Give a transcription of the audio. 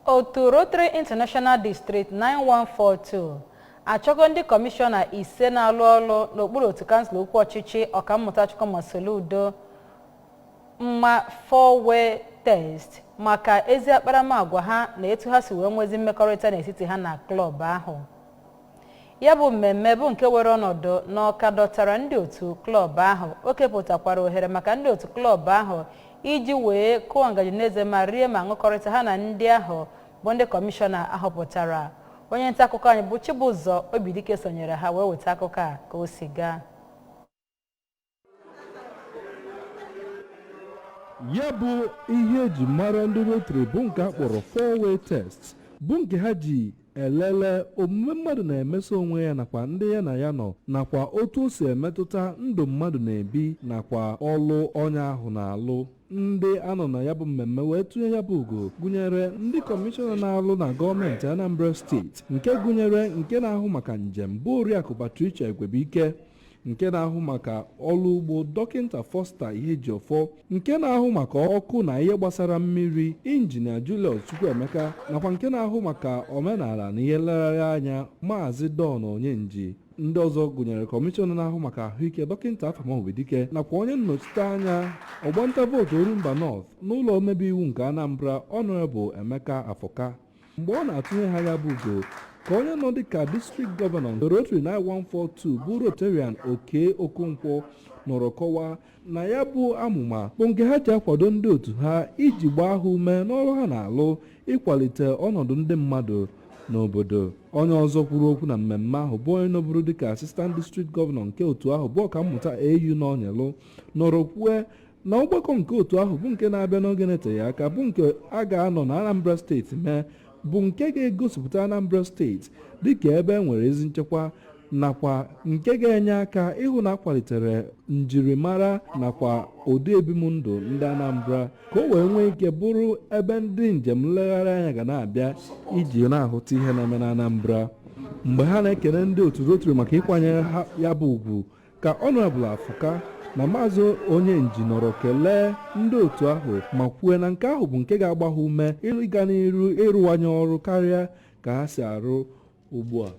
Otu Rotary International District 9142 achọgo ndị kọmishọna ise na-alụ ọrụ n'okpuru otu kansụl okwu ọchịchị Ọkammụta Chukwuma Soludo mma four-way test maka ezi akparamagwa ha na etu ha si wee nwezi mmekọrịta n'etiti ha na klọb ahụ. Ya bụ mmemme bụ nke were ọnọdụ n'Ọka dọtara ndị otu klọb ahụ. O kepụtakwara ohere maka ndị otu klọb ahụ iji wee kụọ ngaji n'eze ma rie ma ṅụkọrịta ha na ndị ahụ bụ ndị kọmishọna ahọpụtara. Onye nta akụkọ anyị bụ Chibụzọ Obidike sonyere ha wee weta akụkọ a ka o si gaa. Ya bụ ihe eji mara ndị Rotary bụ nke a kpọrọ four-way test, bụ nke ha ji elele omume mmadụ na-emeso onwe ya nakwa ndị ya na ya nọ, nakwa otu o si emetụta ndụ mmadụ na-ebi nakwa ọlụ onye ahụ na-alụ. Ndị anọ na ya bụ mmemme wee tụnye ya bụ ugo gụnyere ndị kọmishọna na-alụ na gọọmenti Anambra steeti, nke gụnyere nke na-ahụ maka njem bụ Oriakụ Patricia Igwebuike, nke na-ahụ maka ọrụ ugbo Dọkịnta Foster Ihejiofor, nke na-ahụ maka ọkụ na ihe gbasara mmiri Injinia Julius Chukwuemeka, nakwa nke na-ahụ maka omenala na ihe nlegharị anya Maazị Don Onyenji. Ndị ọzọ gụnyere kọmishọna na-ahụ maka ahụike Dọkịnta Afam Obidike, nakwa onye nnọchite anya ọgbanta vootu Orumba North n'ụlọ omebe iwu nke Anambra, Honorable Emeka Afọka. Mgbe ọ na-atụnye ha ya bụ ugo, ka onye nọ dịka district gọvanọ nke Rotary 9142 bụ Rotarian Okey Okonkwo nọrọ kọwaa na ya bụ amụma bụ nke ha ji akwado ndị otu ha iji gbaa ha ume n'ọrụ ha na-alụ ịkwalite ọnọdụ ndị mmadụ n'obodo. Onye ọzọ kwuru okwu na mmemme ahụ bụ onye nọbụrụ dịka Assistant District Gọvanọ nke otu ahụ bụ Ọkammụta AU Nonyelu nọrọ kwue na ọgbakọ nke otu ahụ bụ nke na-abịa n'oge na-eteghị aka, bụ nke a ga-anọ na Anambra steeti mee, bụ nke ga-egosipụta Anambra steeti dịka ebe e nwere ezi nchekwa, nakwa nke ga-enye aka ịhụ na akwalitere njirimara nakwa ụdị ebimndụ ndị Anambra, ka o wee nwee ike bụrụ ebe ndị njem nlegharị anya ga na-abịa iji na-ahụta ihe na-eme na Anambra. Mgbe ha na-ekele ndị otu Rotary maka ịkwanyere ha ya bụ ugwu, ka Honorable Afụka na Maazị Onyenji nọrọ kelee ndị otu ahụ ma kwue na nke ahụ bụ nke ga-agba ha ume ịga n'iru ịrụwanye ọrụ karịa ka ha si arụ ugbu a.